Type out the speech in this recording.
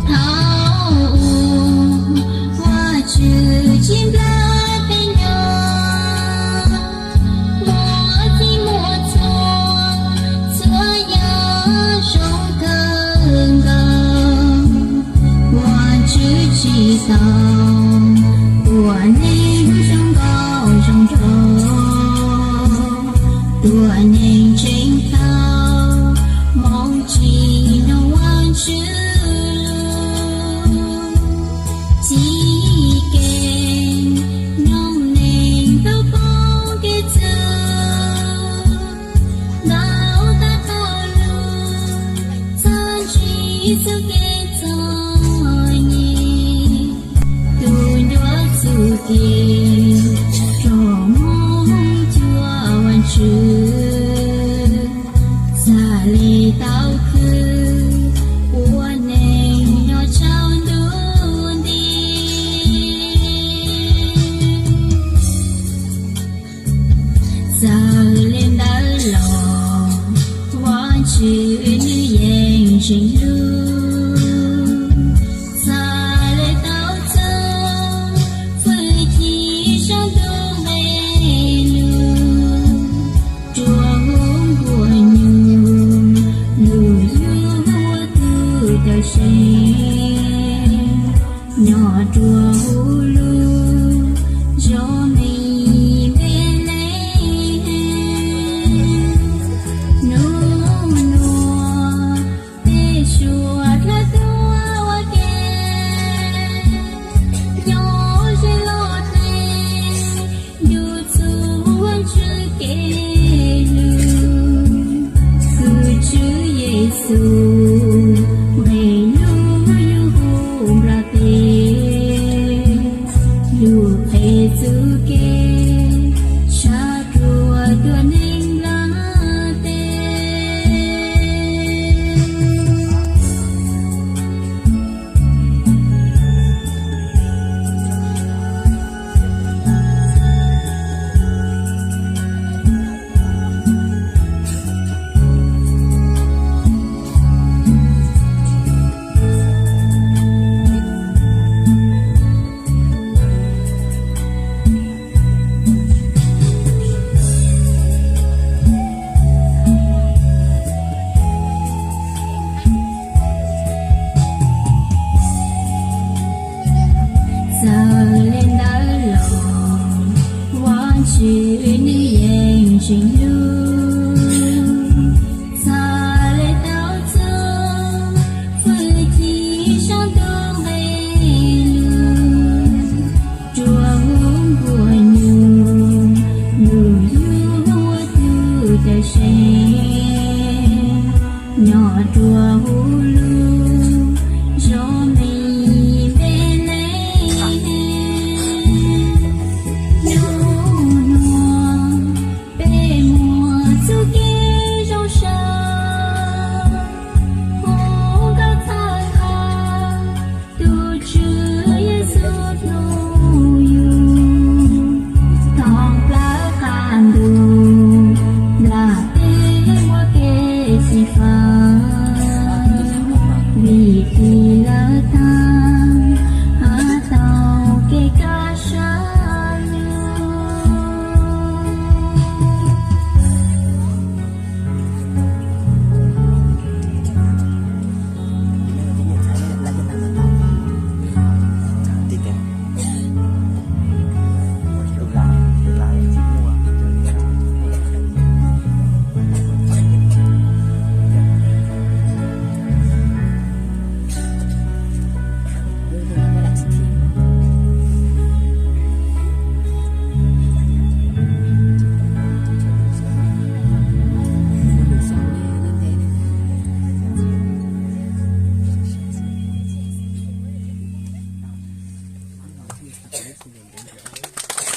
Thaum ub, Vajtswv tsis nplaj peb nyob, muaj txij muaj txhua, txhua yam zoo kawg nkaus. Vajtswv tsis tau ua neeg zoo nkauj zoo nraug, ua neeg tseem tau hmoov tsim nyog Vajtswv lus. Txij kev nyob neeg tau poob kev txwv, ntau tag tau lug txhob ntsib txoj kev txom nyem. Tus ncuav txuj kev rov mus cuag Vajtswv, txhaj le tau khwv ua neeg nyob tsaus ntuj nti. Txawm li ntawd los Vajtswv nws yeej ntseeg lug, txhaj le tau txog fwj chim saum ntuj nqe lug, rua huv npuaj nyuj lug yug ua tug cawm seej, nyob rua huv lub zos me Npelehees. Nub nua peb suav dlawb tuaj ua ke, nyob ze lub teb ncu txug Vajtswv kev lug. Kws Tswv Yexus nqe lug yug huv nplaj teb, lug qheb txuj kev tshaj ruag tuab neeg nplaj teb. Txawm li ntawd los Vajtswv nws yeej ntseeg lug, txhaj le tau txog fwj chim saum ntuj nqe lug, rua huv npuaj nyuj lug yug ua tug cawm seej, nyob rua huv lub zos me Npelehees. Nub nua Ib txhij ntev ntev os.